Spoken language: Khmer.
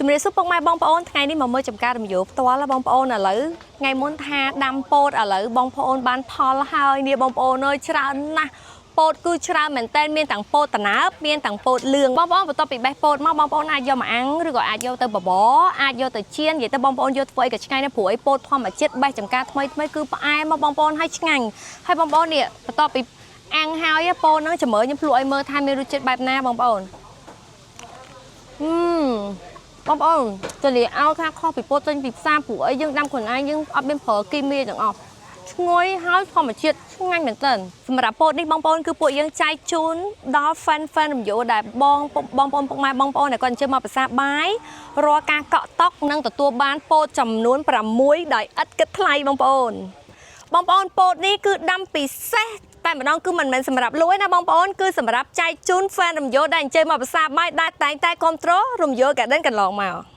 ជំរាបសួរពុកម៉ែបងប្អូនថ្ងៃនេះមកមើលចំការរំយោផ្ទាល់ហ៎បងប្អូនឥឡូវថ្ងៃមុនថាដាំពោតឥឡូវបងប្អូនបានផលហើយនេះបងប្អូនអើយច្រើនណាស់ពោតគឺច្រើនមែនតើមានទាំងពោតតណើបមានទាំងពោតលឿងបងប្អូនបន្ទាប់ពីបេះពោតមកបងប្អូនអាចយកមកអាំងឬក៏អាចយកទៅបបរអាចយកទៅចៀននិយាយទៅបងប្អូនយកធ្វើអីក៏ឆ្ងាញ់ដែរព្រោះអីពោតធម្មជាតិបេះចំការថ្មីថ្មីគឺផ្អែមមកបងប្អូនហើយឆ្ងាញ់ហើយបងប្អូននេះបន្ទាប់ពីអាំងហើយពោតហ្នឹងចាំមើលខ្ញុំភ្លក់ឲ្យមើលថាមានរសជាតិបែបណាបងប្អូនអឺ បងប្អូនចលាឲ្យថាខុសពីពោតចេញពីផ្សារព្រោះអីយើងដាំខ្លួនឯងយើងអត់មានប្រើគីមីទាំងអស់ឈ្ងុយហើយធម្មជាតិឆ្ងាញ់មែនទែនសម្រាប់ពោតនេះបងប្អូនគឺពួកយើងចែកជូនដល់ fan fan រំយោដែលបងបងប្អូនពុកម៉ែបងប្អូនដែលគាត់អញ្ជើញមកភាសាបាយរាល់ការកក់តុកនិងទទួលបានពោតចំនួន6ដោយឥតគិតថ្លៃបងប្អូន បងប្អូនពោតនេះគឺដាំពិសេសតែម្ដងគឺមិនមែនសម្រាប់លក់ទេណាបងប្អូនគឺសម្រាប់ចែកជូន fan រំយោលដែលអញ្ជើញមកភាសាបាយដែលតែងតែគ្រប់គ្រងរំយោល Garden កន្លងមក។